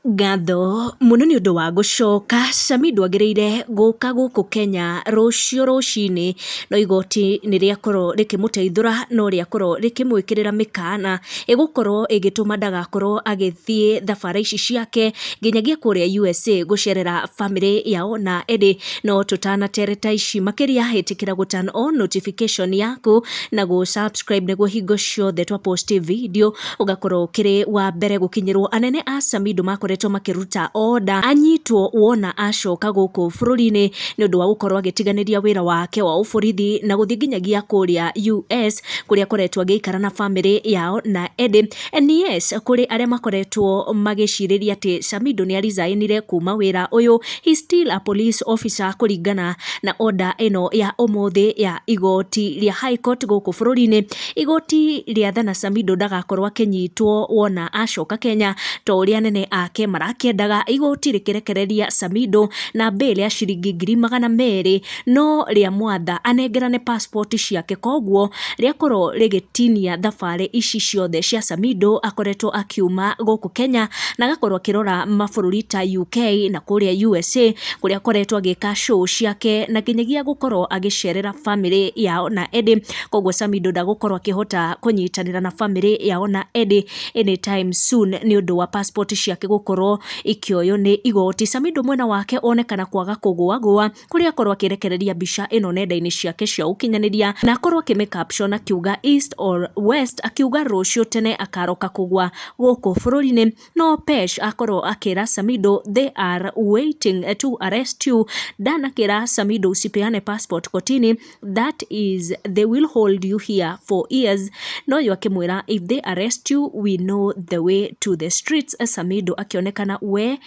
Ngatho mũno nĩ ũndũ wa gũcoka. Samidoh agĩrĩire gũka gũkũ Kenya rũciũ rũcinĩ, no igoti nĩ rĩakorwo rĩkĩmũteithũra no rĩakorwo rĩkĩmwĩkĩrĩra mĩkana ĩgũkorwo ĩgĩtũma ndagakorwo agĩthiĩ thabarĩ ici ciake nginyagia kũrĩa USA gũcerera bamĩrĩ yao na Eddie. No tũtanatereta ici makĩria, ĩtĩkĩra gũ turn on notification yaku na gũ subscribe nĩguo hingo ciothe twa post video ũgakorwo ũkĩrĩ wa mbere gũkinyĩrwo. Anene a Samidoh makoretwo makĩruta order anyitwo wona acoka gũkũ bũrũri-inĩ nĩ ũndũ wa gũkorwo agĩtiganĩria wĩra wake wa ũborithi na gũthiĩ nginyagia kũrĩa US kũrĩa akoretwo agĩikara na bamĩrĩ yao na Eddie. And yes, kũrĩ arĩa makoretwo magĩcirĩria atĩ Samidoh nĩ arizainire kuma wĩra ũyũ, he still a police officer kũringana na order ĩno ya ũmũthĩ ya igoti rĩa High Court gũkũ bũrũri-inĩ. Igoti rĩathana Samidoh ndagakorwo akĩnyitwo wona acoka Kenya ta ũrĩa anene ake marakĩendaga. Igoti rĩkĩrekereria Samidoh na bail ya ciringi 200,000, no rĩamwatha anengerane passport ciake, koguo rĩakorwo rĩgĩtinia thabarĩ ici ciothe cia Samidoh akoretwo akiuma gũkũ Kenya na agakorwo akĩrora mabũrũri ta UK na kũrĩa USA kũrĩa akoretwo agĩka show ciake na nginyagia gũkorwo agĩcerera bamĩrĩ yao na Eddie. Koguo Samidoh ndagũkorwo akĩhota kũnyitanĩra na bamĩrĩ yao na Eddie anytime soon nĩ ũndũ wa passport ciake gũkorwo ikĩoywo nĩ igoti. Samidoh mwena wake onekana kwaga kũgũagũa kũrĩa akorwo akĩrekereria mbica ĩno nenda-inĩ ciake cia ũkinyanĩria na akorwo akĩmĩ caption akiuga "East or West", akiuga rũciũ tene akaroka kũgwa gũkũ bũrũri-inĩ. No Pesh akorwo akĩra Samidoh, "They are waiting to arrest you." Dan akĩra Samidoh, "Usipeane passport kotini, that is they will hold you here for years." No yo akĩmwĩra, "If they arrest you, we know the way to the streets." Samidoh akĩonekana we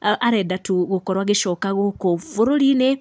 arenda tu gũkorwo agĩcoka gũkũ bũrũri-inĩ.